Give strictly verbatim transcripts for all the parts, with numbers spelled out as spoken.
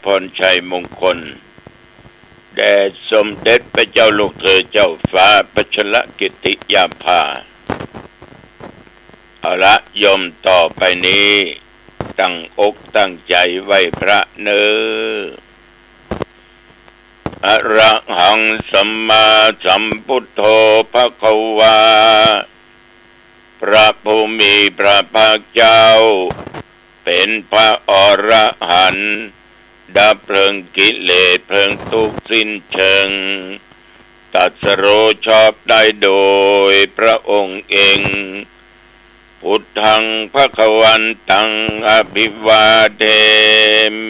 พรชัยมงคล แด่สมเด็จพระเจ้าลูกเธอเจ้าฟ้าพัชรกิติยาภา เอาละ โยม ต่อไปนี้ ตั้งอกตั้งใจไหว้พระเน่อ อะระหังสัมมาสัมพุทโธภะคะวา พระผู้มีพระภาคเจ้า เป๋นพระอรหันต์ ดับเพลิงกิเลสเพลิงทุกข์สิ้นเชิง ตรัสรู้ชอบได้โดยพระองค์เอง พุทธังภะคะวันตัง อะภิวาเท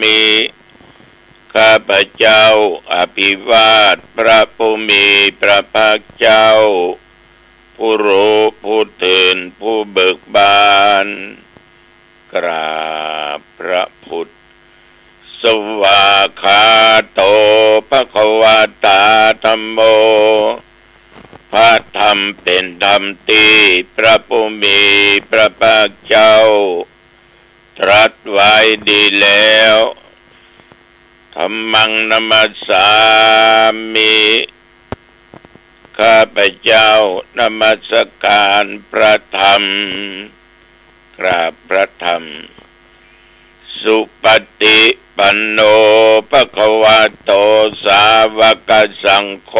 มิ ข้าพเจ้าอภิวาทพระผู้มีพระภาคเจ้า ผู้รู้ผู้ตื่นผู้เบิกบาน กราบพระพุทธ สวากขาโต ภะคะวะตา ธัมโม พระธรรมเป๋นธรรมตี้พระผู้มีพระภาคเจ้า ตรัสไว้ดีแล้ว ธัมมังนะมัสสามิ ข้าพเจ้านมัสการพระธรรม กราบพระธรรม สุปฏิปันโน ภะคะวะโต สาวกสังโฆ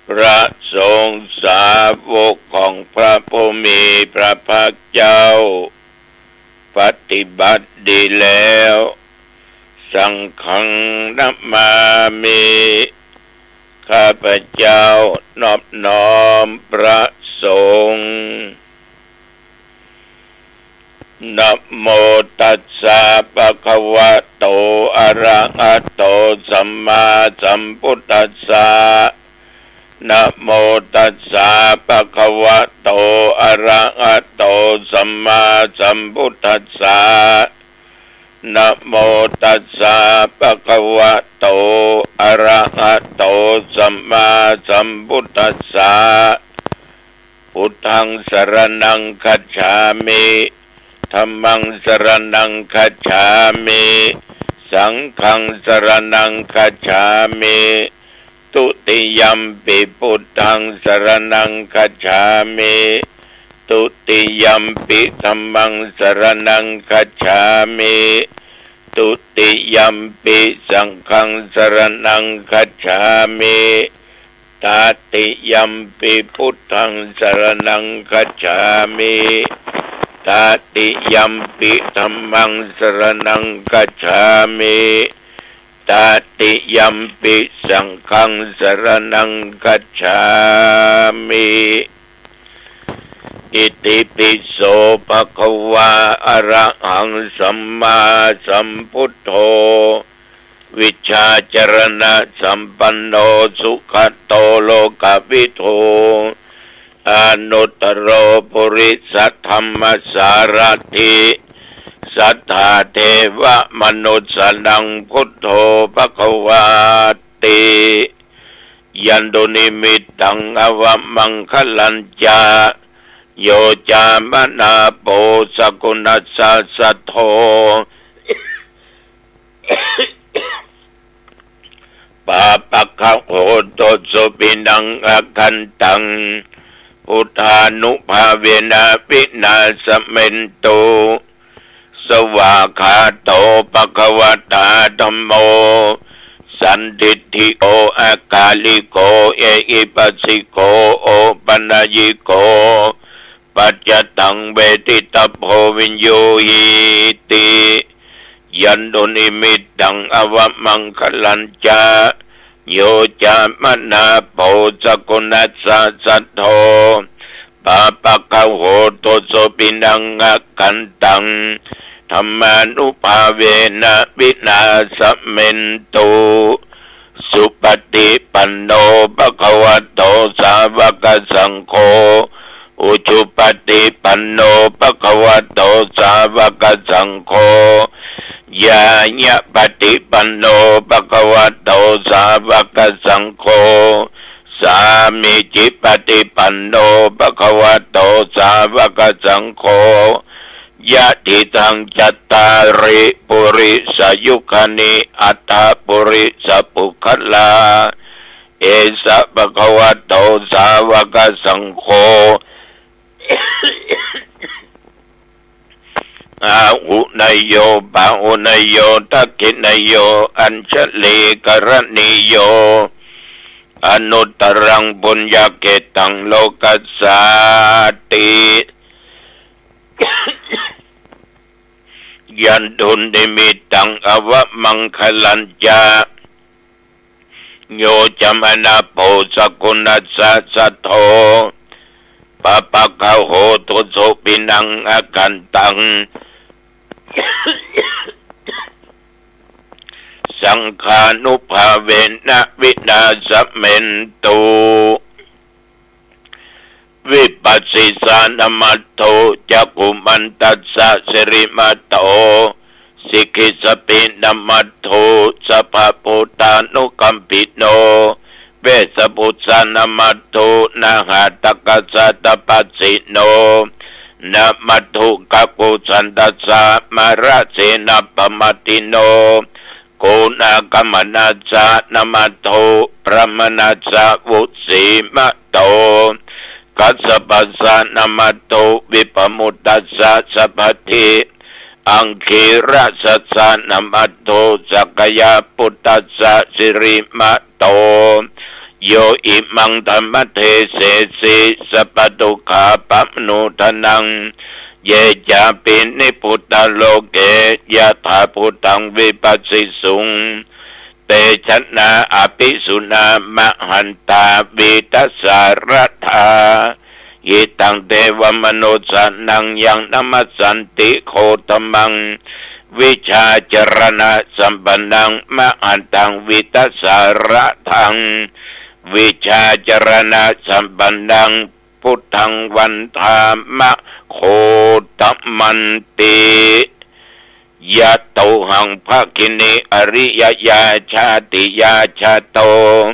พระสงฆ์สาวกของพระผู้มีพระภาคเจ้า ปฏิบัติดีแล้ว สังฆังนะมามิ ข้าพเจ้านอบน้อมพระสงฆ์ นะโมตัสสะ ภะคะวะโต อะระหะโต สัมมาสัมพุทธัสสะ นะโมตัสสะ ภะคะวะโต อะระหะโต สัมมาสัมพุทธัสสะ นะโมตัสสะ ภะคะวะโต อะระหะโต สัมมาสัมพุทธัสสะ พุทธังสรณังคัจฉามิ ธัมมังสรณังคัจฉามิ สังฆังสรณังคัจฉามิ ทุติยัมปิพุทธังสรณังคัจฉามิ ทุติยัมปิธัมมังสรณังคัจฉามิ ทุติยัมปิสังฆังสรณังคัจฉามิ ตติยัมปิพุทธังสรณังคัจฉามิ ตติยัมปิธัมมังสรณังคัจฉามิ ตติยัมปิสังฆังสรณังคัจฉามิ อิติปิโส ภะคะวา อะระหังสัมมาสัมพุทโธ วิชชาจรณะสัมปันโน สุขะโต โลกะวิทู อนุตตโร ปุริสะธัมมะสารถิ สัตถาเทวะมนุสสานัง พุทโธ ภะคะวาติ ยันตุนิมิตตัง อะวะมังคะลัญจะ โย จามะนาโป สะกุณัสสะ สัทโธ ปาปะกะโห ตุสุปินัง อะคันตัง พุทธานุภาเวนะ วินาสะเมนตุ สวากขาโต ภะคะวะตา ธัมโม สันทิฏฐิโก อะกาลิโก เอหิปัสสิโก โอปันญิโก ปัจจตัง เวทิตะโพ วิญญูหีติ ยันตุนิมิตตัง อะวะมังคะลัญจะ โย จามะนาโป สะกุณัสสะ สัทโธ ปาปะกะโห ตุสุปินัง อะคันตัง ธัมมานุภาเวนะ วินาสะเมนตุ สุปฏิปันโน ภะคะวะโต สาวะกะสังโฆ อุจุปฏิปันโน ภะคะวะโต สาวะกะสังโฆ ญาณปฏิปันโน ภะคะวะโต สาวะกะสังโฆ สามีจิปฏิปันโน ภะคะวะโต สาวะกะสังโฆ Yadidaṃ cattāri purisayugāni aṭṭha purisapuggalā, esa bhagavato sāvakasaṅgho, āhuneyyo pāhuneyyo dakkhiṇeyyo añjalikaraṇīyo, anuttaraṃ puññakkhettaṃ lokassāti. Yandunnimittaṃ avamaṅgalañca, yo cāmanāpo sakuṇassa saddo, pāpaggaho dussupinaṃ akantaṃ, saṅghānubhāvena vināsamentu. Vipassissa namatthu cakkhumantassa sirīmato, sikhissapi namatthu sabbabuddhānukampino, vessabhussa namatthu ñātakassa tapassino, namatthu kakusandassa mārasenappamaddino, koṇāgamanassa namatthu brāhmaṇassa vusīmato, kassapassa namatthu vippamuttassa sabbadhi, aṅgīrasassa namatthu sakyaputtassa sirīmato, yo imaṃ dhammadesesi sabbadukkhāpamuttanaṃ, ye cāpi nibbutā loke yathābhūtaṃ vipassisuṃ, te janā apisuṇā mahantā vītasāradā, hitaṃ devamanussānaṃ yaṃ namassanti gotamaṃ, vijjācaraṇasampannaṃ mahantaṃ vītasāradaṃ, vijjācaraṇasampannaṃ buddhaṃ vandāma gotamanti. Yatohaṃ bhagini ariyā jātiyā jāto,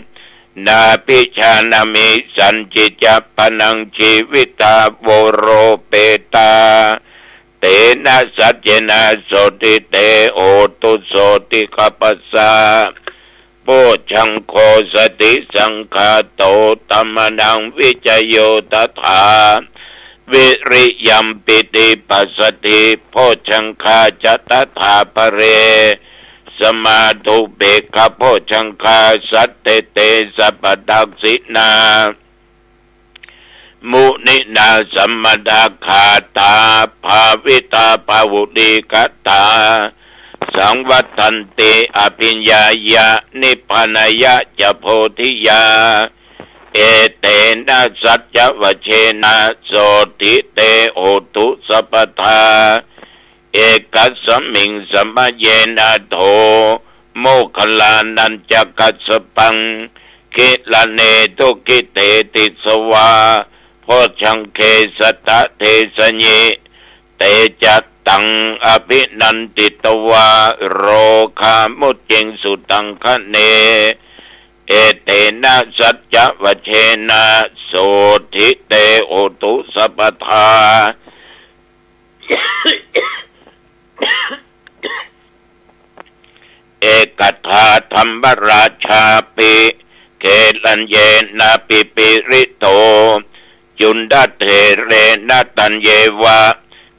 nābhijānāmi sañcicca pāṇaṃ jīvitā voropetā, tena saccena sotthi te hotu sotthi gabbhassa. Bojjhaṅgo satisaṅkhāto dhammānaṃ vicayo tathā, viriyampīti passaddhi bojjhaṅgā ca tathāpare, samādhupekkhabojjhaṅgā sattete sabbadassinā, muninā sammadakkhātā bhāvitā bahulīkatā, saṃvattanti abhiññāya nibbānāya ca bodhiyā. Etena saccavajjena sotthi te hotu sabbadā. Ekasmiṃ samaye nātho moggallānañca kassapaṃ, gilāne dukkhite disvā bojjhaṅge satta desayi. Te ca taṃ abhinanditvā rogā mucciṃsu taṅkhaṇe. Etena saccavajjena sotthi te hotu sabbadā. Ekadā dhammarājāpi gelaññenābhipīḷito, cundattherena taññeva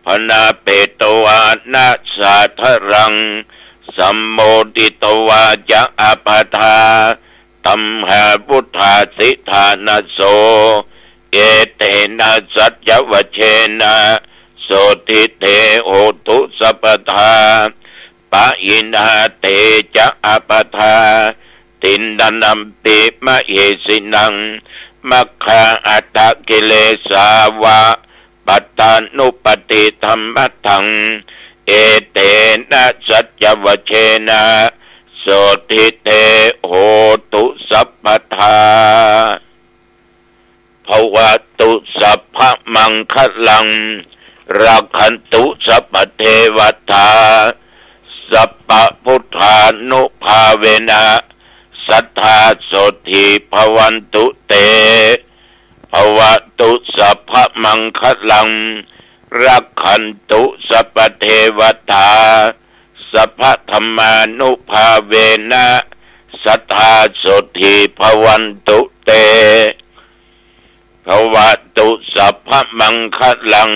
bhaṇāpetvāna sādaraṃ, sammoditvā ca ābādhā tamhā vuṭṭhāsi ṭhānaso. Etena saccavajjena sotthi te hotu sabbadā. Pahīnā te ca ābādhā tiṇṇannampi mahesinaṃ, maggāhatakilesā va pattānuppattidhammataṃ. Etena saccavajjena sotthi te hotu sabbadā. Bhavatu sabbamaṅgalaṃ, rakkhantu sabbadevatā, sabbabuddhānubhāvena, sadā sotthī bhavantu te. Bhavatu sabbamaṅgalaṃ, รักขันตุ สัพพะเทวะตา สัพพะธัมมานุภาเวนะ สัตถาโสตถี ภะวันตุเต ภะวะตุ สัพพะมังคะลัง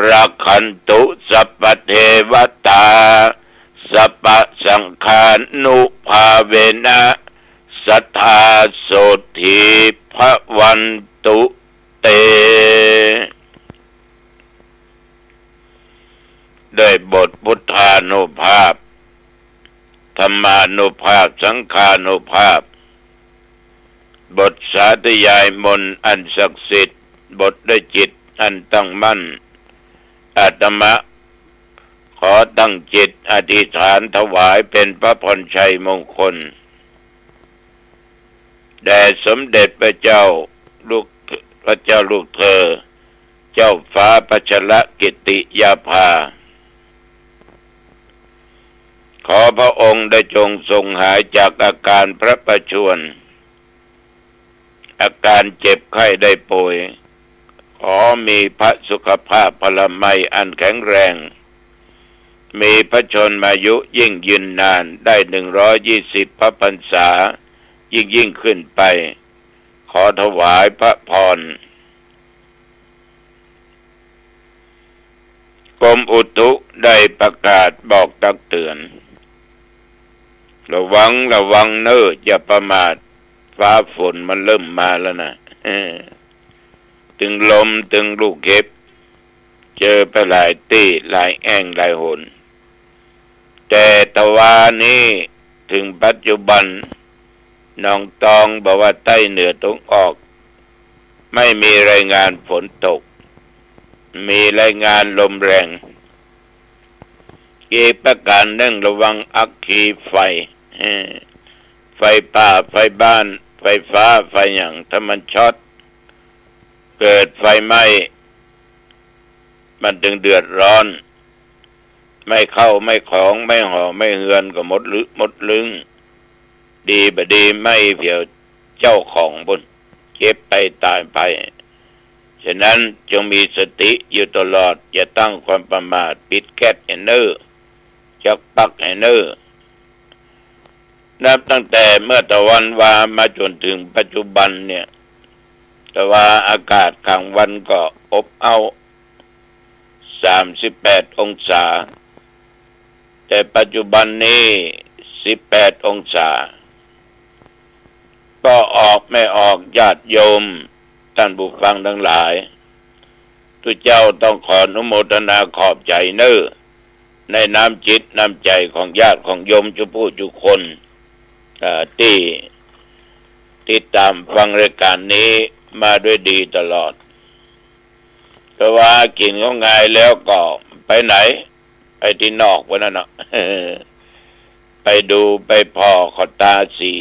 รักขันตุ สัพพะเทวะตา สัพพะสังฆานุภาเวนะ สัตถาโสตถี ภะวันตุเต ด้วยบทพุทธานุภาพ ธัมมานุภาพ สังฆานุภาพ บทสาธยายมนต์อันศักดิ์สิทธิ์ บทด้วยจิตอันตั้งมั่น อาตมาขอตั้งจิตอธิษฐานถวายเป็นพระพรชัยมงคล แด่สมเด็จพระเจ้าลูก พระเจ้าลูกเธอ เจ้าฟ้าพัชรกิติยาภา ขอพระองค์ได้จงทรงหายจากอาการพระประชวร อาการเจ็บไข้ได้ป่วย ขอมีพระสุขภาพพลามัยอันแข็งแรง มีพระชนมายุยิ่งยืนนาน ได้หนึ่งร้อยยี่สิบพระพรรษา ยิ่งๆ ขึ้นไป ขอถวายพระพร กรมอุตุได้ประกาศบอกตักเตือน ระวัง ระวังเน่อ อย่าประมาท ฟ้าฝนมันเริ่มมาแล้วนะ ตึงลม ตึงลูกเห็บ เจอไปหลายตี้ หลายแอ่ง หลายหน แต่ตะวานี้ เถิงปัจจุบัน หนองตองบอกว่าใต้เหนือตะวันออก ไม่มีรายงานฝนตก มีรายงานลมแรง อีกประการนึ่ง ระวังอัคคีไฟ เออ ไฟป่า ไฟบ้าน ไฟฟ้า ไฟหยัง ถ้ามันช็อต เกิดไฟไหม้ มันตึงเดือดร้อน ไหม้ข้าวไหม้ของ ไหม้หอไหม้เฮือนก็หมดลึ หมดลึง ดีบ่ดีไหม้เผียวเจ้าของปุ้น เจ็บไปต๋ายไป ฉะนั้นจงมีสติอยู่ตลอด อย่าตั้งความประมาท ปิดแก๊สหื้อเน่อ จักปั๊กหื้อเน่อ นับตั้งแต่เมื่อตะวันวามาจ๋นเถิงปัจจุบันเนี่ย ตะวาอากาศก๋างวันก็อบอ้าว สามสิบแปดองศา แต่ปัจจุบันนี้ สิบแปดองศา ก็ออกไม่ออก ญาติโยม ต้านผู้ฟังตังหลาย ตุ๊เจ้าต้องขออนุโมทนาขอบใจ๋เน่อ ในน้ำจิตน้ำใจ๋ของญาติของโยมจุผู้จุคน เอ่อ ตี้ติดต๋ามฟังรายก๋านนี้มาด้วยดีตลอด เพราะว่ากิ๋นข้าวงายแล้วก็ไปไหน ไปตี้นอกวันนั้นเนาะ ไปดูไปผ่อเขาตาสี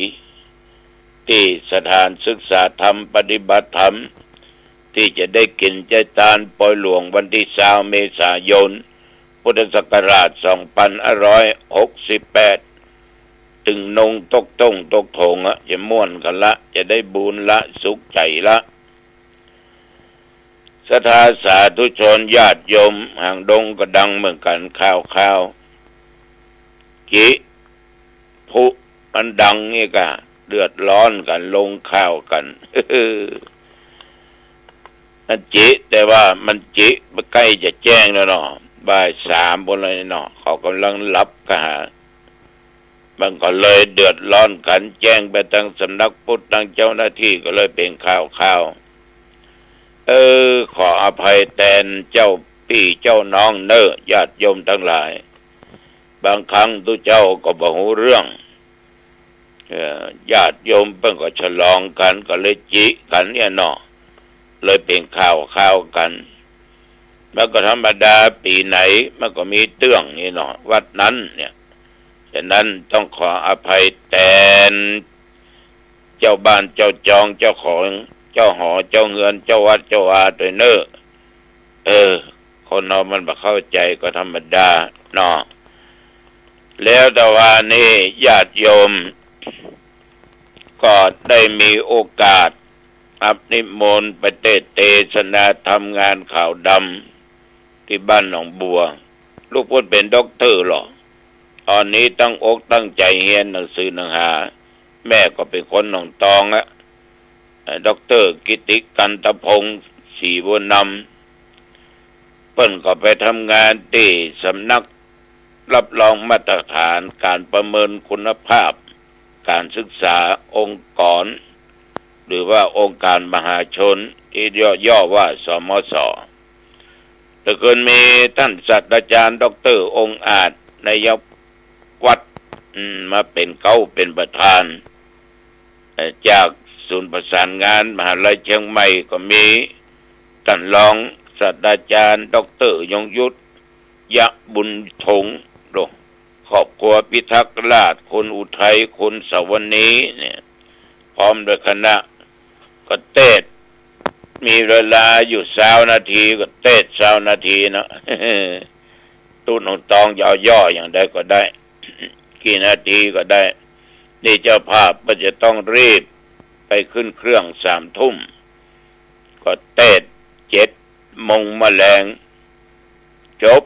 ตี้สถานศึกษาธรรม ปฏิบัติธรรม ตี้จะได้กิ๋นใจ๊ตานปอยหลวงวันตี้ซาวเมษายน พุทธศักราชสองปันห้าร้อยหกสิบแปด ตึงนงตกต้งตกโถงอะ จะม่วนกั๋นละ จะได้บุญละ สุขใจ๋ละ ศรัทธาสาธุชนญาติโยม หางดงก็ดังเหมือนกั๋น ข่าวข่าว จิพุมันดังนี่ก็เดือดร้อนกั๋น ลงข่าวกั๋น มันจิ แต่ว่ามันจิ ใก้จะแจ้งแล้วเนาะ บ่ายสามปุ้นเลยเนาะ เขาก่ำลังหลับกั๋น มันก็เลยเดือดร้อนกั๋น แจ้งไปตังสำนักพุทธ ตังเจ้าหน้าตี้ ก็เลยเป๋นข่าวข่าว เออ ขออภัยแตนเจ้าปี้เจ้าน้องเน่อ ญาติโยมตังหลาย บางครั้งตุ๊เจ้าก็บ่ฮู้เรื่อง เอ่อ ญาติโยมเปิ้นก็ฉลองกั๋น ก็เลยจิกั๋นเนี่ยเนาะ เลยเป๋นข่าวข่าวกั๋น มันก็ธรรมดา ปี๋ไหนมันก็มีเตื้องนี่เนาะ วัดนั้นเนี่ย ฉะนั้นต้องขออภัยแตนเจ้าบ้านเจ้าจอง เจ้าของ เจ้าหอเจ้าเฮือน เจ้าวัดเจ้าวาตวยเน่อ เออ คนเฮามันบ่เข้าใจ๋ก็ธรรมดาเนาะ แล้วตะวานี้ญาติโยม ก็ได้มีโอกาสรับนิมนต์ไปเตศน์เตสนาธรรมงานขาวดำ ตี้บ้านหนองบัว ลูกเปิ้นเป๋นด็อกเตอร์ลอ ต๋อนนี้ตั้งอกตั้งใจ๋เฮียนหนังสือหนังหา แม่ก็เป๋นคนหนองตองอะ เอ่อ ด็อกเตอร์กิติกันตพงษ์ ศรีบัวนำ เปิ้นก็ไปทำงานตี้สำนักรับรองมาตรฐานการประเมินคุณภาพการศึกษาองค์กร หรือว่าองค์การมหาชน ตี้ย่อๆ ว่า สมส แต่เกินมีต้านศาสตราจารย์ด็อกเตอร์องอาจ นยวัฒน์ อืม มาเป๋นเก๊าเป๋นประธาน เอ่อ จากศูนย์ประสานงานมหาลัยเชียงใหม่ก็มีต้านรองศาสตราจารย์ด็อกเตอร์ยงยุทธ ยะบุญถง โอ้ ครอบครัวพิทักษ์ราช คุณอุทัย คุณสวนีเนี่ย พร้อมด้วยคณะ ก็เตสน์ มีเวลาอยู่ซาวนาทีก็เตสน์ซาวนาทีเนาะ ตุ๊หนองตองจะเอาย่ออย่างใดก็ได้ กี่นาทีก็ได้ นี่เจ้าภาพก็จะต้องรีบไปขึ้นเครื่องสามทุ่ม ก็เตสน์เจ็ดโมงมะแลง จบ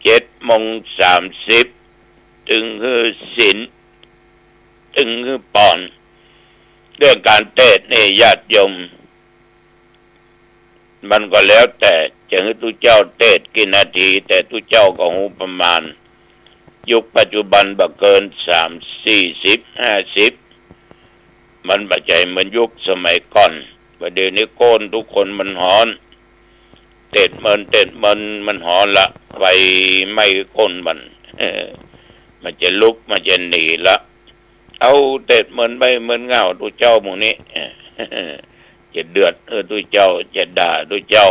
เจ็ดโมงสามสิบ ตึงหื้อศีล ตึงหื้อปอน เรื่องก๋านเตสน์นี่ญาติโยม มันก็แล้วแต่จะหื้อตุ๊เจ้าเตสน์กี่นาที แต่ตุ๊เจ้าก็ฮู้ประมาณ ยุคปัจจุบันบ่เกินสาม สี่สิบ ห้าสิบ มันบ่ใจ้เหมือนยุคสมัยก่อน บ่าเดี่ยวนี้ก้นตุ๊คนมันฮ้อน เตสน์เมิน เตสน์เมิน มันฮ้อนละ ไฟไหม้ก้นมัน มันจะลุก มันจะหนีละ เอาเตสน์เมินไปเมินเหง้าตุ๊เจ้าหมู่นี้ จะเดือดหื้อตุ๊เจ้า จะด่าตุ๊เจ้า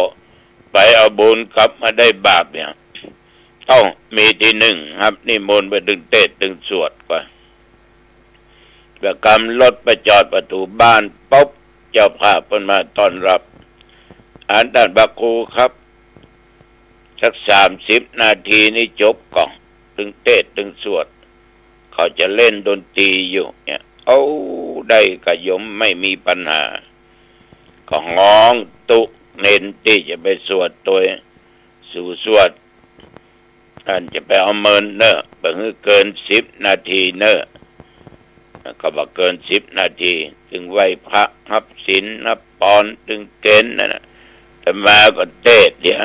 ไปเอาบุญกลับมาได้บาปเนี่ย เอ้า มีตี้นึ่ง ฮับนิมนต์ไปตึงเตสน์ตึงสวดก่อน ประกำรถไปจอดประตู๋บ้านปุ๊บ เจ้าภาพเปิ้นมาต้อนรับ อันต้านพระครูครับ สักสามสิบนาทีนี่จบก่อน ตึงเตสน์ตึงสวด เขาจะเล่นดนตรีอยู่เนี่ย เอา ได้กะโยม ไม่มีปัญหา ก็ฮ้องตุ๊เณรตี้จะไปสวดตวย สูสวด อันจะไปเอาเมินเน่อ บ่หื้อเกินสิบนาทีเน่อ ก็บ่าเกินสิบนาที ตึงไหว้พระ ฮับศีล ฮับปอน ตึงเกณฑ์นั่นน่ะ อาตมาก็เตสน์เดี๋ยว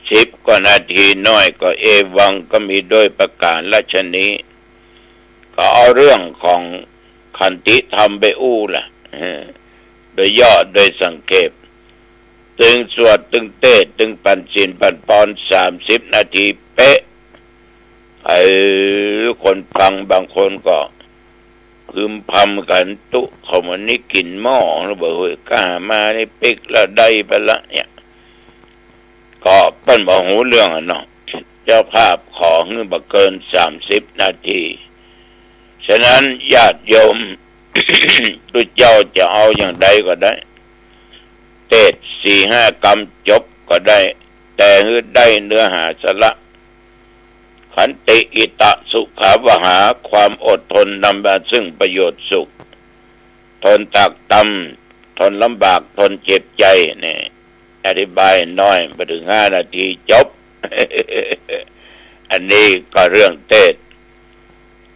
สิบกว่านาทีน้อยก็เอวังก็มีด้วยประการฉะนี้ ก็เอาเรื่องของขันติธรรมไปอู้ละ เออ โดยย่อโดยสังเขป ตึงสวดตึงเตสน์ตึงปั๋นศีลปั๋นปอน สามสิบนาทีเป๊ะ ไอ้คนฟังบางคนก็พึมพำกั๋น ตุ๊เขามันนี่กิ๋นหม้อแล้วบ่า เฮ้ย ก้ามานี่ปิ๊กแล้วได้ไปละเนี่ย ก็เปิ้นบ่ฮู้เรื่องอะเนาะ เจ้าภาพขอหื้อบ่เกินสามสิบนาที ฉะนั้นญาติโยม ตุ๊เจ้าจะเอาอย่างใดก็ได้ เตสน์สี่ห้ากำจบก็ได้ แต่หื้อได้เนื้อหาสาระ ขันติ หิตะ สุขาวหา ความอดทนนำมาซึ่งประโยชน์สุข ทนตรากตรำ ทนลำบาก ทนเจ็บใจ๋ นี่ อธิบายน้อย บ่เถิงห้านาทีจบ อันนี้ก็เรื่องเตสน์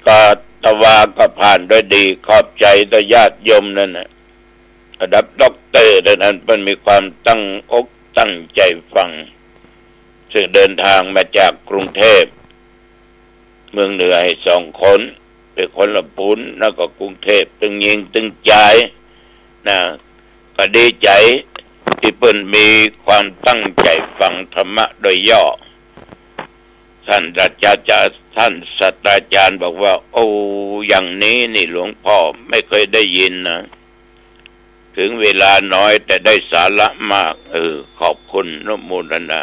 ก็ตะวาก็ผ่านด้วยดี ขอบใจ๋ต่อญาติโยมนั่นน่ะ ระดับด็อกเตอร์เท่านั้น เปิ้นมีความตั้งอกตั้งใจ๋ฟัง ซึ่งเดินทางมาจากกรุงเทพฯ เมืองเหนือให้สองคน เป๋นคนละปูน แล้วก็กรุงเทพฯ ตึงยิงตึงจายนะ ก็ดีใจ๋ตี้เปิ้นมีความตั้งใจ๋ฟังธรรมะโดยย่อ ท่านศาสตราจารย์ ท่านศาสตราจารย์บอกว่า โอ้ อย่างนี้นี่หลวงพ่อไม่เคยได้ยินนะ ถึงเวลาน้อยแต่ได้สาระมาก เออ ขอบคุณอนุโมทนา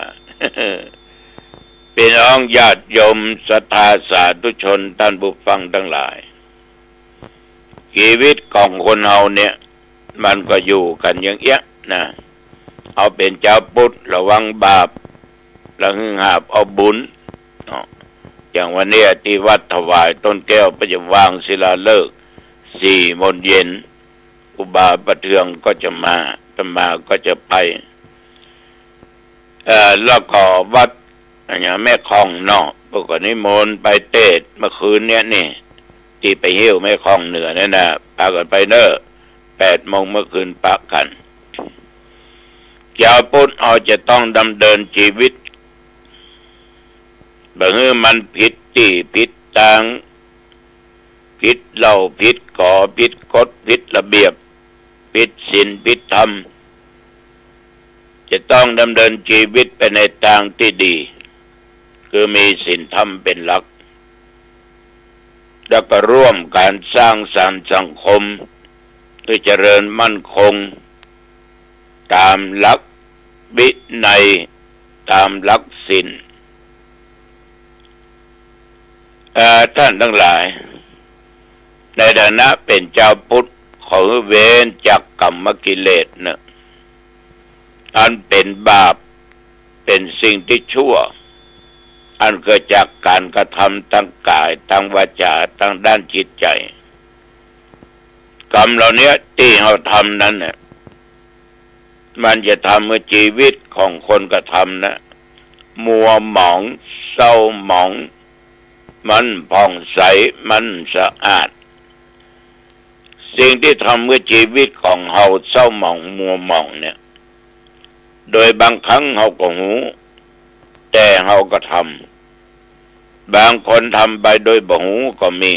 พี่น้องญาติโยมศรัทธาสาธุชนท่านผู้ฟังทั้งหลาย ชีวิตของคนเฮาเนี่ย มันก็อยู่กั๋นอย่างเอี้ยนะ เอาเป๋นจาวพุทธระวังบาป แล้วหื้อหาบเอาบุญเนาะ อย่างวันเนี้ยตี้วัดถวายต้นแก้ว เปิ้นจะวางศิลาฤกษ์ สี่โมงเย็น ครูบาประเทืองก็จะมา อาตมาก็จะไป เอ่อ แล้วก็วัด อันเนี้ย แม่ค่องนอก พวกก็นิมนต์ไปเตสน์เมื่อคืนเนี้ยนี่ ตี้ไปหิ้วแม่ค่องเหนือเนี่ยนะ ปากั๋นไปเน่อ แปดโมงเมื่อคืนปะกั๋น จาวพุทธเฮาจะต้องดำเนินจีวิต บ่หื้อมันผิดตี้ผิดตาง ผิดเหล้าผิดก๋อ ผิดกฎผิดระเบียบ ผิดศีลผิดธรรม จะต้องดำเนินจีวิตไปในตางตี้ดี คือมีศีลธรรมเป๋นหลัก แล้วก็ร่วมกั๋นสร้างสรรค์สังคมหื้อเจริญมั่นคง ต๋ามหลักวินัย ต๋ามหลักศีล เอ่อ ต้านตังหลาย ในฐานะเป๋นจาวพุทธ ขอหื้อเว้นจากก๋รรมกิเลสเน่อ อันเป๋นบาป เป๋นสิ่งตี้ชั่ว อันเกิดจากก๋านกระทำตางก๋าย ตางวาจา ตางด้านจิตใจ๋ ก๋รรมเหล่าเนี้ยตี้เฮาทำนั้นน่ะ มันจะทำหื้อจีวิตของคนกระทำนะ มัวหมอง เศร้าหมอง มันผ่องใส มันสะอาด สิ่งตี้ทำหื้อจีวิตของเฮาเศร้าหมองมัวหมองเนี่ย โดยบางครั้งเฮาก็ฮู้ แต่เฮาก็ทำ บางคนทำไปโดยบ่ฮู้ก็มี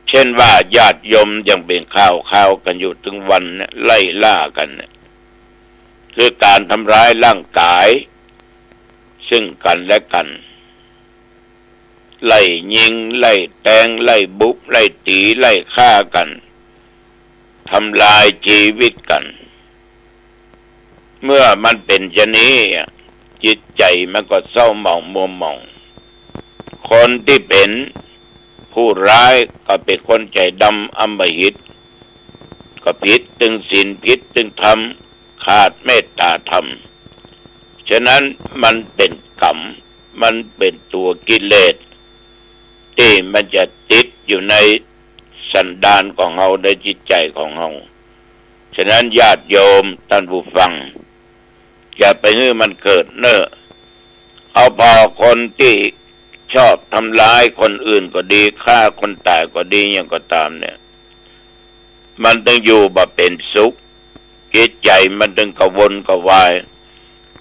เช่นว่าญาติโยมยังเป๋นข่าวคราวกั๋นอยู่เถิงวันเนี่ย ไล่ล่ากั๋นเนี่ย คือก๋านทำร้ายร่างก๋าย ซึ่งกั๋นและกั๋น ไล่ยิง ไล่แตง ไล่บุบ ไล่ตี๋ ไล่ฆ่ากั๋น ทำลายจีวิตกั๋น เมื่อมันเป๋นจานี้อะ จิตใจ๋มันก็เศร้าหมองมัวหมอง คนตี้เป๋นผู้ร้ายก็เป๋นคนใจ๋ดำอำมหิต ก็ผิดตึงศีล ผิดตึงธรรม ขาดเมตตาธรรม ฉะนั้นมันเป๋นก๋รรม มันเป๋นตั๋วกิเลส ตี้มันจะติดอยู่ในสันดานของเฮา ในจิตใจ๋ของเฮา ฉะนั้นญาติโยมต้านผู้ฟัง อย่าไปหื้อมันเกิดเน่อ เอาผ่อคนตี้ชอบทำร้ายคนอื่นก็ดี ฆ่าคนต๋ายก็ดี หยังก็ต๋ามเนี่ย มันตึงอยู่บ่เป๋นสุข จิตใจ๋มันตึงกระวนกระวาย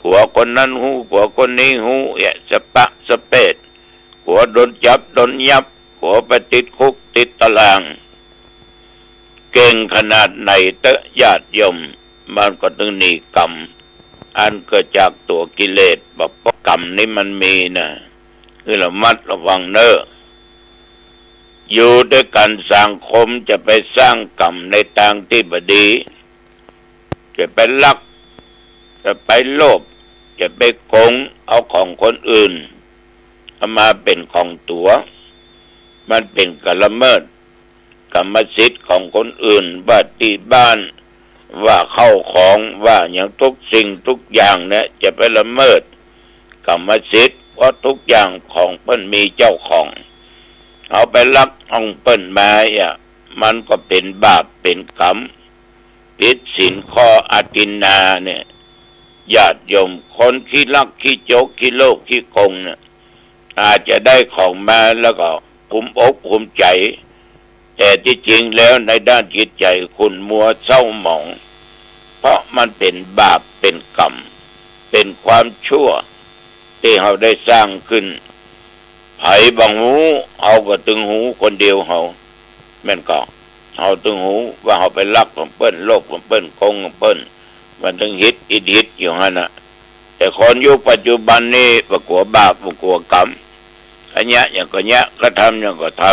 กั๋วคนนั้นฮู้ กั๋วคนนี้ฮู้ เอะสะปะสะเปด กั๋วโดนจับโดนยับ กั๋วไปติดคุกติดตาราง เก่งขนาดไหนเต๊อะญาติโยม มันก็ตึงหนีก๋รรม อันเกิดจากตั๋วกิเลส บ่ปะ ก๋รรมนี้มันมีนะ หื้อระมัดระวังเน่อ อยู่ตวยกั๋นสังคมจะไปสร้างก๋รรมในตางตี้บ่ดี จะไปลัก จะไปโลภ จะไปโก๋งเอาของคนอื่น เอามาเป๋นของตั๋ว มันเป๋นก๋านละเมิดก๋รรมสิทธิ์ของคนอื่น ว่าตี้บ้าน ว่าเข้าของ ว่าหยัง ทุกสิ่งทุกอย่างเนี่ย จะไปละเมิดก๋รรมสิทธิ์ เพราะทุกอย่างของเปิ้นมีเจ้าของ เอาไปลักของเปิ้นมาอะ มันก็เป๋นบาปเป๋นก๋รรม ผิดศีลข้ออทินนาเนี่ย ญาติโยม คนขี้ลักขี้โจ๊กขี้โลภขี้โก๋งเนี่ย อาจจะได้ของมาแล้วก็ภูมิอกภูมิใจ๋ แต่ตี้จริงแล้วในด้านจิตใจ๋ขุ่นมัวเศร้าหมอง เพราะมันเป๋นบาปเป๋นก๋รรม เป๋นความชั่วตี้เฮาได้สร้างขึ้น ใผบ่ฮู้ เฮาก็ตึงฮู้คนเดียวเฮา แม่นก่อ เฮาตึงฮู้ว่าเฮาไปลักของเปิ้น โลภของเปิ้น โก๋งของเปิ้น มันตึงฮิต ฮิต ฮิตอยู่หั้นน่ะ แต่คนยุคปัจจุบันนี้บ่กั๋วบาป บ่กั๋วก๋รรม อะเยียะหยังก็เยียะ กระทำหยังก็ท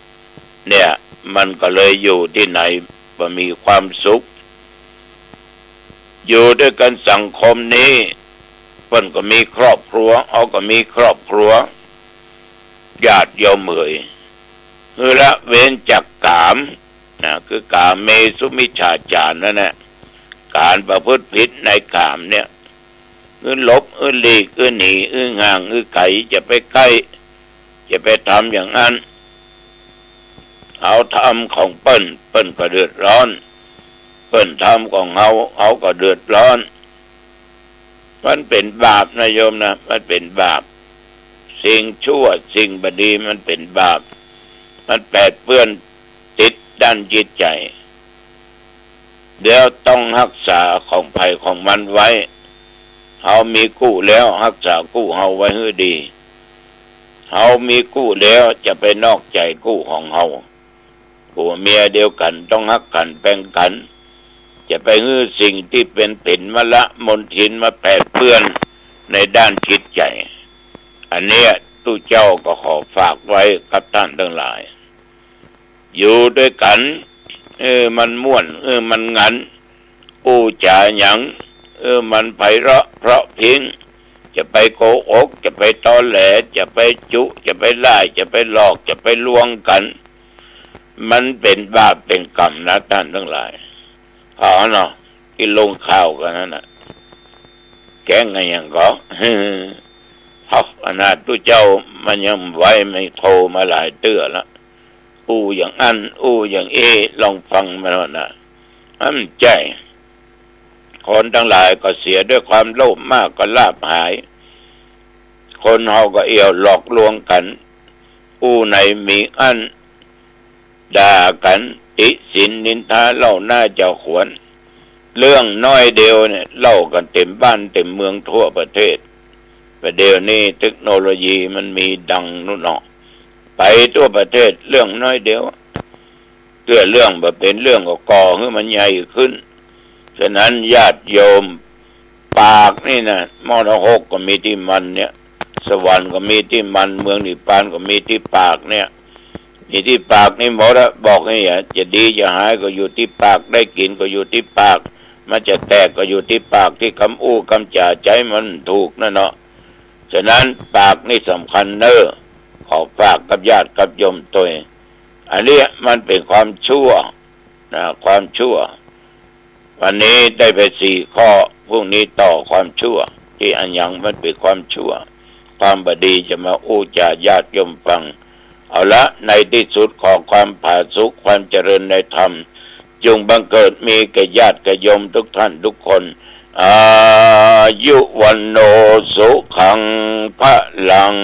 ำ เนี่ย มันก็เลยอยู่ตี้ไหนบ่มีความสุข อยู่ตวยกั๋นสังคมนี้ เปิ้นก็มีครอบครัว เฮาก็มีครอบครัว ญาติโยมเหย หื้อละเว้นจากก๋ามนะ คือกาเมสุมิจฉาจารนั่นแหละ ก๋านประพฤติผิดในก๋ามเนี่ย หื้อหลบ หื้อหลีก หื้อหนี หื้อห่าง หื้อไก๋ จะไปใก้ จะไปทำอย่างอั้น เฮาทำของเปิ้น เปิ้นก็เดือดร้อน เปิ้นทำของเฮา เฮาก็เดือดร้อน มันเป๋นบาปนะโยมนะ มันเป๋นบาป สิ่งชั่วสิ่งบ่ดีมันเป๋นบาป มันแปดเปื้อนติดด้านจิตใจ๋ แล้วต้องฮักษาของใผของมันไว้ เฮามีกู้แล้วฮักษากู้เฮาไว้หื้อดี เฮามีกู้แล้วจะไปนอกใจ๋กู้ของเฮา ผัวเมียเดียวกั๋นต้องฮักกั๋นแปงกั๋น จะไปหื้อสิ่งตี้เป๋นเป๋นมลมลทินมาแปดเปื้อนในด้านจิตใจ๋ อันเนี้ยตุ๊เจ้าก็ขอฝากไว้กับต้านตังหลาย อยู่ตวยกั๋น เออ มันม่วน เออ มันหงัน อู้จ๋าหยัง เออ มันไพเราะเพราะพริ้ง จะไปโกหก จะไปตอแหล จะไปจุ จะไปล่าย จะไปหลอก จะไปลวงกั๋น มันเป๋นบาปเป๋นก๋รรมนะต้านตังหลาย เขาเนาะ ตี้ลงข่าวกั๋นนั่นน่ะ แก๊งอะหยังก็ เฮา อันนั้นตุ๊เจ้ามันยังไหว มันโทรมาหลายเตื้อละ อู้อย่างอั้น อู้อย่างอี้ ลองฟังมันเถาะนะ มันใจ้ คนตังหลายก็เสียด้วยความโลภ มากก็ลาภหาย คนเฮาก็เอี่ยวหลอกลวงกั๋น อู้ไหนมีอั้น ด่ากั๋น ติฉินนินทาเล่าหน้าเจ้าขวัญ เรื่องน้อยเดียวเนี่ย เล่ากั๋นเต๋มบ้านเต๋มเมืองทั่วประเทศ ประเดี๋ยวนี้เทคโนโลยีมันมีดังนู่นเนาะ ไปทั่วประเทศเรื่องน้อยเดียว เตื้อเรื่องบ่เป๋นเรื่องก็ก่อหื้อมันใหญ่ขึ้น ฉะนั้นญาติโยม ปากนี่นะ มรหกก็มีตี้มันเนี่ย สวรรค์ก็มีตี้มัน เมืองนิพพานก็มีตี้ปากเนี่ย มีตี้ปากนี่หมดอะ บอกนี่อะ จะดีจะหายก็อยู่ตี้ปาก ได้กิ๋นก็อยู่ตี้ปาก มันจะแตกก็อยู่ตี้ปาก ตี้กำอู้กำจ๋าใจ๊มันถูกนั่นเนาะ ฉะนั้นปากนี่สำคัญเน้อ ขอฝากกับญาติกับโยมตวย อันเนี้ยมันเป๋นความชั่วนะ ความชั่ว วันนี้ได้ไปสี่ข้อ พรุ่งนี้ต่อความชั่ว ตี้อะหยังมันเป๋นความชั่ว ความบ่ดีจะมาอู้จ๋าญาติโยมฟัง เอาละ ในตี้สุดขอความผาสุก ความเจริญในธรรม จงบังเกิดมีแก่ญาติแก่โยมทุกท่านทุกคน อายุ วัณโณ สุขัง พลัง